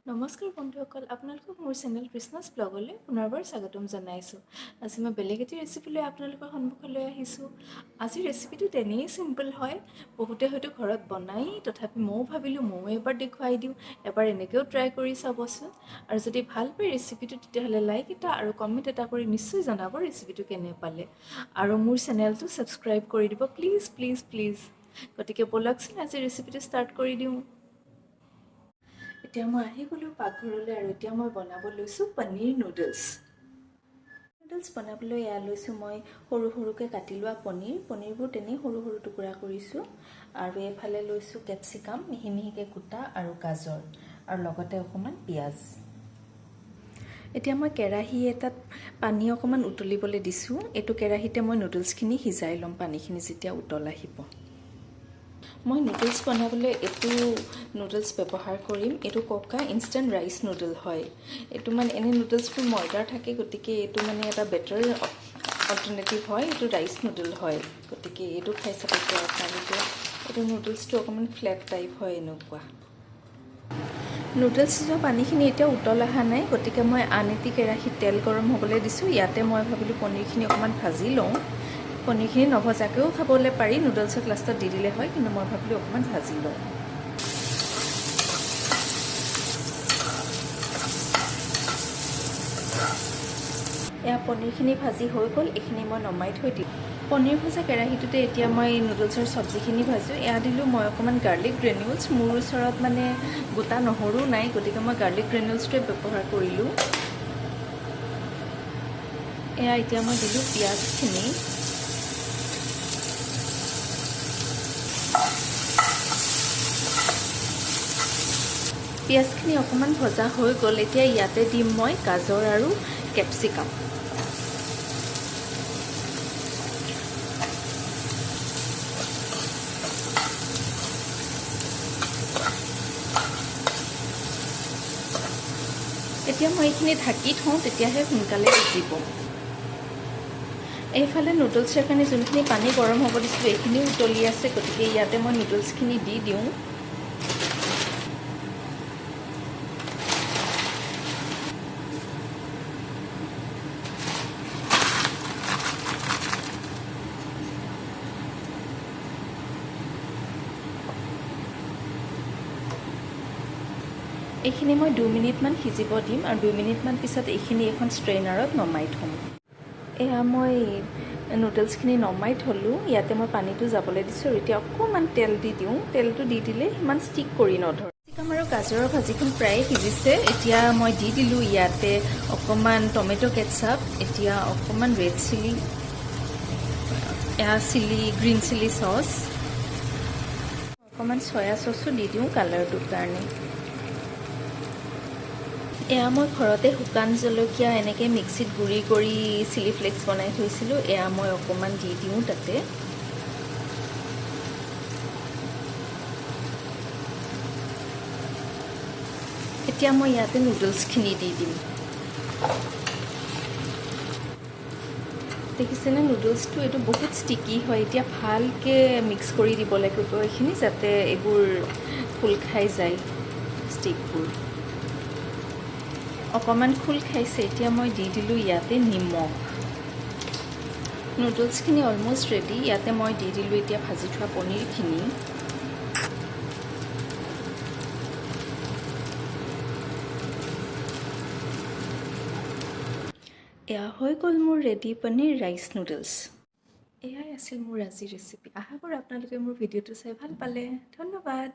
নমস্কাৰ বন্ধুসকল, আপোনালোকক মোৰ চেনেল কৃষ্ণাছ ব্লগলৈ পুনৰবাৰ স্বাগতম জনাইছোঁ। আজি মই বেলেগ এটি ৰেচিপি লৈ আপোনালোকৰ সন্মুখলৈ আহিছোঁ। আজিৰ ৰেচিপিটো তেনেই চিম্পল হয়, বহুতে হয়তো ঘৰত বনাই, তথাপি ময়ো ভাবিলোঁ ময়ো এবাৰ দেখুৱাই দিওঁ। এবাৰ এনেকৈও ট্ৰাই কৰি চাবচোন আৰু যদি ভাল পায় ৰেচিপিটো, তেতিয়াহ'লে লাইক এটা আৰু কমেণ্ট এটা কৰি নিশ্চয় জনাব ৰেচিপিটো কেনে পালে আৰু মোৰ চেনেলটো ছাবস্ক্ৰাইব কৰি দিব, প্লিজ প্লিজ প্লিজ। গতিকে ব'লকচোন, আজি ৰেচিপিটো ষ্টাৰ্ট কৰি দিওঁ। এতিয়া মই আহি গ'লোঁ পাকঘৰলৈ আৰু এতিয়া মই বনাব লৈছোঁ পনীৰ নুডলছ। নুডলছ বনাবলৈ এয়া লৈছোঁ মই সৰু সৰুকৈ কাটি লোৱা পনীৰ। পনীৰবোৰ তেনেই সৰু সৰু টুকুৰা কৰিছোঁ। আৰু এইফালে লৈছোঁ কেপচিকাম মিহি মিহিকৈ কুটা আৰু গাজৰ আৰু লগতে অকণমান পিঁয়াজ। এতিয়া মই কেৰাহী এটাত পানী অকণমান উতলিবলৈ দিছোঁ। এইটো কেৰাহীতে মই নুডলছখিনি সিজাই ল'ম। পানীখিনি যেতিয়া উতল আহিব, মই নুডলছ বনাবলৈ এইটো নুডলছ ব্যৱহাৰ কৰিম। এইটো ককা ইনষ্টেণ্ট ৰাইচ নুডল হয়। এইটো মানে এনেই নুডলছবোৰ ময়দাৰ থাকে, গতিকে এইটো মানে এটা বেটাৰ অল্টাৰনেটিভ হয়। এইটো ৰাইচ নুডল হয়, গতিকে এইটো খাই চাব পাৰে আপোনালোকে। এইটো নুডলছটো অকণমান ফ্লেট টাইপ হয় এনেকুৱা। নুডলছ সিজোৱা পানীখিনি এতিয়া উতল অহা নাই, গতিকে মই আন এটি কেৰাহীত তেল গৰম হ'বলৈ দিছোঁ। ইয়াতে মই ভাবিলোঁ পনীৰখিনি অকণমান ভাজি লওঁ। পনীৰখিনি নভজাকৈও খাবলৈ পাৰি, নুডলছত লাষ্টত দি দিলে হয়, কিন্তু মই ভাবিলোঁ অকণমান ভাজি লওঁ। এয়া পনীৰখিনি ভাজি হৈ গ'ল। এইখিনি মই নমাই থৈ দিম। পনীৰ ভজা কেৰাহীটোতে এতিয়া মই নুডলছৰ চব্জিখিনি ভাজোঁ। এয়া দিলোঁ মই অকণমান গাৰ্লিক গ্ৰেনিউলছ। মোৰ ওচৰত মানে গোটা নহৰু নাই, গতিকে মই গাৰ্লিক গ্ৰেনিউলছটোৱে ব্যৱহাৰ কৰিলোঁ। এয়া এতিয়া মই দিলোঁ পিঁয়াজখিনি। পিঁয়াজখিনি অকণমান ভজা হৈ গ'ল। এতিয়া ইয়াতে দিম মই গাজৰ আৰু কেপচিকাম। এতিয়া মই এইখিনি ঢাকি থওঁ, তেতিয়াহে সোনকালে সিজিব। এইফালে নুডলছৰ কাৰণে যোনখিনি পানী গৰম হ'ব দিছিলোঁ, এইখিনিও উতলি আছে, গতিকে ইয়াতে মই নুডলছখিনি দি দিওঁ। এইখিনি মই 2 মিনিটমান সিজিব দিম আৰু 2 মিনিটমান পিছত এইখিনি এখন ষ্ট্ৰেইনাৰত নমাই থ'ম। এয়া মই নুডলছখিনি নমাই থ'লোঁ। ইয়াতে মই পানীটো যাবলৈ দিছোঁ আৰু এতিয়া অকণমান তেল দি দিওঁ। তেলটো দি দিলে সিমান ষ্টিক কৰি নধৰে। কেপচিকাম আৰু গাজৰৰ ভাজিখন প্ৰায়ে সিজিছে। এতিয়া মই দি দিলোঁ ইয়াতে অকণমান টমেট' কেটচাপ, এতিয়া অকণমান ৰেড চিলি, এয়া গ্ৰীণ চিলি চচ, অকণমান চয়া চচো দি দিওঁ কালাৰটোৰ কাৰণে। এয়া মই ঘৰতে শুকান জলকীয়া এনেকৈ মিক্সিত গুড়ি কৰি চিলি ফ্লেক্স বনাই থৈছিলোঁ। এয়া মই অকণমান দি দিওঁ তাতে। এতিয়া মই ইয়াতে নুডলছখিনি দি দিম। দেখিছেনে নুডলছটো? এইটো বহুত ষ্টিকি হয়। এতিয়া ভালকৈ মিক্স কৰি দিব লাগিব এইখিনি, যাতে এইবোৰ খোল খাই যায়। ষ্টিকবোৰ অকণমান খোল খাইছে। এতিয়া মই দি দিলোঁ ইয়াতে নিমখ। নুডলছখিনি অলমষ্ট ৰেডি। ইয়াতে মই দি দিলোঁ এতিয়া ভাজি থোৱা পনীৰখিনি। এয়া হৈ গ'ল মোৰ ৰেডি পনীৰ ৰাইচ নুডলছ। এয়াই আছিল মোৰ আজিৰ ৰেচিপি। আশা কৰোঁ আপোনালোকে মোৰ ভিডিঅ'টো চাই ভাল পালে। ধন্যবাদ।